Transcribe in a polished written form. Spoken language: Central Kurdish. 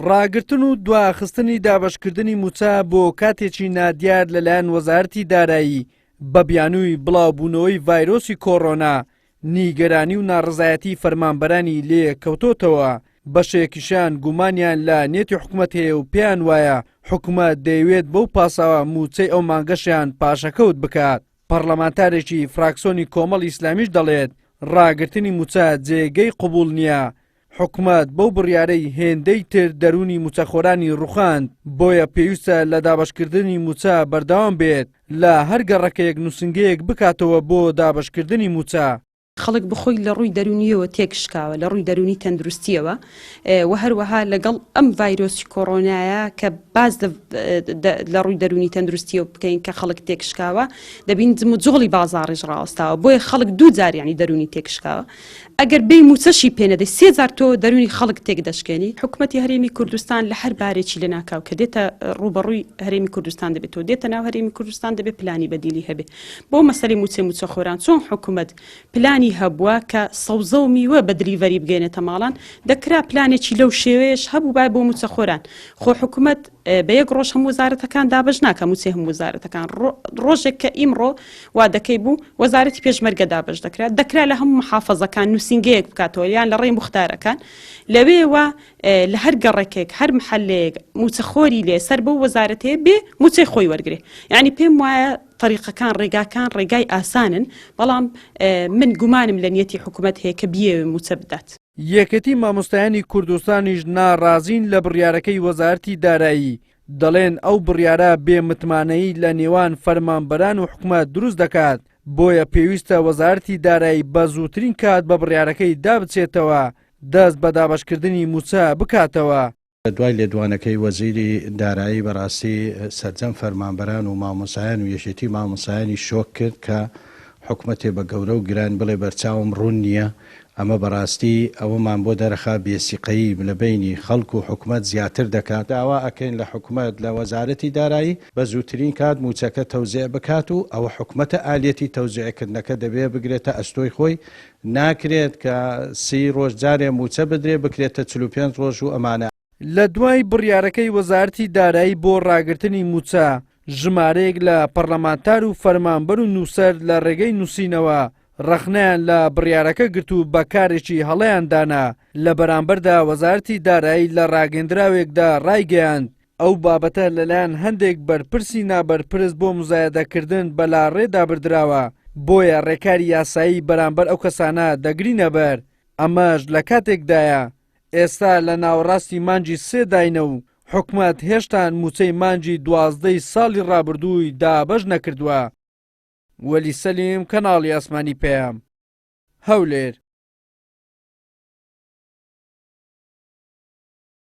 ڕاگرتن و دواخستنی دابەشکردنی مووچە بۆ کاتێکی نادیار لەلایەن وەزارەتی دارایی بە بیانووی بڵاوبوونەوەی ڤایرۆسی کۆڕۆنا نیگەرانی و ناڕەزایەتی فەرمانبەرانی لێ کەوتۆتەوە، بەشێکیشیان گومانیان لە نیەتی حکومەت هەیە و پێیان وایە حکومەت دەیەوێت بەو پاساوە مووچەی ئەو مانگەشیان پاشەکەوت بکات. پەڕلەمانتارێکی فراکسۆنی کۆمەڵی ئیسلامیش دەڵێت، ڕاگرتنی مووچە جێگەی قبوڵ نییە، حکومەت بەو بڕیارەی هێندەی تر دەروونی مووچەخۆرانی ڕووخاند، بۆیە پێویستە لە دابەشکردنی مووچە بەردەوام بێت، لە هەر گەڕەکێک نووسنگەیەک بکاتەوە بۆ دابەشکردنی مووچە. خەڵک بخۆی لە ڕووی دەروونییەوە تێکشکاوە، لە ڕووی دەروونی تەندروستییەوە و هەروەها لەگەڵ ئەم ڤایرۆسی کۆرۆنایە کە باس لە ڕووی دەروونی تەندروستییەوە بکەین کە خەڵک تێکشکاوە، دەبین جموجۆڵی بازاڕیش ڕاوەستاوە، بۆیە خەڵک دوو جار یانی دەروونی تێکشکاوە. ئەگەر بێی مووچەشی پێ نەدەی سێ جار تۆ دەروونی خەڵک تێک دەشکێنی. حکومەتی هەرێمی کوردستان لە هەر بارێکی لەناکاو کە دێتە ڕووبەڕووی هەرێمی کوردستان دەبێتەوە، دێتە ناو هەرێمی کوردستان دەبێ پلانی بەدیلی هەبێ. بۆ مەسەلەی مووچەی مووچەخۆران چۆن حکومەت پلانی هەبووە کە سەوزە و میوە بە دلیڤەری بگەێنێتە ماڵان، دەکرا پلانێکی لەو شێوەیەش هەبووبایە بۆ مووچەخۆران. خۆ حکومەت بە یەک ڕۆژ هەموو وەزارەتەکان دابەش ناکا مووچەی هەموو وەزارەتەکان. ڕۆژێک کە ئیمڕۆ وادەکەی بوو وەزارەتی پێشمەرگە دابەش دەکرا، دەکرا لە هەموو محافەزەکان نووسینگەیەک بکاتەوە یان لە ڕێی موختارەکان لەوێوە لە هەر گەڕەکێک هەر محلەیەک مووچەخۆری لێ سەر بەو وەزارەتەیە بێ مووچەی خۆی وەرگێ یعنی پێم وایە تەریقەکان ڕێگاکان ڕێگای ئاسانن بەڵام من گومانم لە نیەتی حکوومەت هەیە کە بیەوێ مووچە بدات. یەکێتی مامۆستایانی کوردستانیش ناڕازین لە بڕیارەکەی وەزارەتی دارایی، دەڵێن ئەو بڕیارە بێ متمانەیی لە نێوان فەرمانبەران و حکومەت دروست دەکات، بۆیە پێویستە وەزارەتی دارایی بە زووترین کات بە بڕیارەکەی دا بچێتەوە دەست بە دابەشکردنی مووچە بکاتەوە. دوای لێدوانەکەی وەزیری دارایی بەڕاستی سەرجەم فەرمانبەران و مامۆستایان و یەکێتی مامۆستایانی شۆک کرد کە حکومەتێ بە گەورە و گران بڵێ بەرچاوم ڕوون نییە ئەمە بەڕاستی ئەوەمان بۆ دەرەخا بێسیقەیی لە بەینی خەڵک و حکومەت زیاتر دەکات داوا ئەکەین لە حکومەت لە وەزارەتی دارایی بە زووترین کات مووچەکە تەوزیع بکات و ئەوە حکومەتە ئالیەتی تەوزیعکردنەکە دەبێ بگرێتە ئەستۆی خۆی ناکرێت کە سی ڕۆژ جارێ مووچە بدرێ بکرێتە 45 ڕۆژ و ئەمانە. لە دوای بڕیارەکەی وەزارەتی دارایی بۆ ڕاگرتنی مووچە، ژمارەیەک لە پەڕلەمانتار و فەرمانبەر و نووسەر لە ڕێگەی نووسینەوە ڕەخنەیان لە بڕیارەکە گرت و بە کارێکی هەڵەیان دانا، لە بەرامبەردا وەزارەتی دارایی لە ڕاگەیندراوێکدا ڕایگەیاند، ئەو بابەتە لەلایەن هەندێک بەرپرسی نابەرپرس بۆ مزایەدەکردن بەلاڕێدا بردراوە، بۆیە ڕێکاری یاسایی بەرامبەر ئەو کەسانە دەگرینەبەر، ئەمەش لە کاتێکدایە ئێستا لە ناوەڕاستی مانگی سێ داینە و حکومەت هێشتان مووچەی مانگی دوازدەی ساڵی ڕابردووی دابەش نەکردووە. وەلی سەلیم، کەناڵی ئاسمانی پەیام، هەولێر.